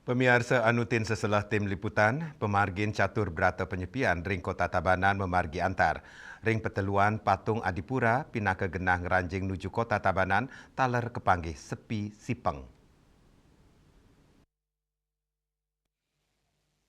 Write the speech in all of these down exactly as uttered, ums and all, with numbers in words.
Pamiarsa, anutin seselah tim liputan, pamargin catur brata panyepian ring Kota Tabanan mamargi antar. Ring peteluan Patung Adipura pinaka genah ngranjing nuju Kota Tabanan taler kapanggih sepi sipeng.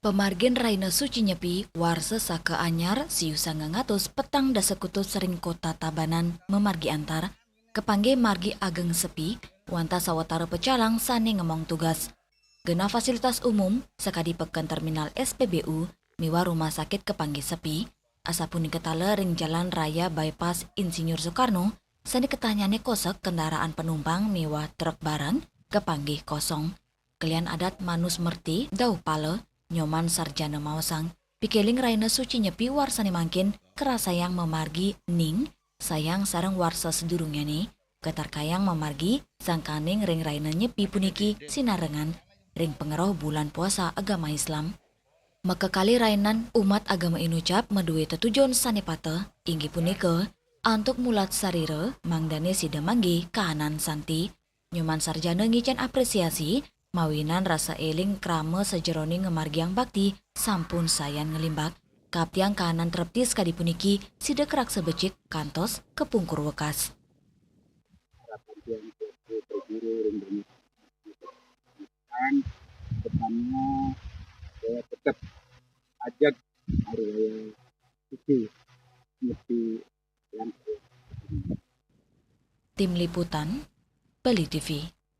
Pamargin Rahina Suci Nyepi, warsa saka anyar siu sanga ngatus petang dasa kutus ring Kota Tabanan mamargi antar, kapanggih margi ageng sepi, wantah sawatara pecalang sane ngemong tugas. Genah fasilitas umum sakadi peken terminal S P B U miwah rumah sakit kapanggih sepi, asapunika taler ring Jalan Raya Bypass Insinyur Soekarno sane ketanyane kosek kendaraan penumpang miwah truk barang kapanggih kosong. Kelian adat Manus Merti, Dauh Pala, Nyoman Sarjana maosang, pikeling Rahina Suci Nyepi warsane mangkin karasayang mamargi ning sayang sareng warsa sadurungnyane, katarkayang mamargi sangkaning ring Rahina Nyepi puniki sinarengan ring pangrauh bulan puasa agama Islam. Makakalih rainan umat agama Hindu cap madue tetujon sane pateh, inggih punika antuk mulat sarira mangdane sida manggi kahanan santi. Nyoman Sarjana ngicen apresiasi mawinan rasa eling krama sajeroning ngamargiang bakti sampun sayan nglimbak. Kaptiang kahanan trepti sakadi puniki sida karaksa becik kantos kapungkur wekas. Harapan tiang selaku prajuru ring Banjar kan pertama saya tetap ajak hari raya suci Nyepi yang Tim Liputan, Bali T V.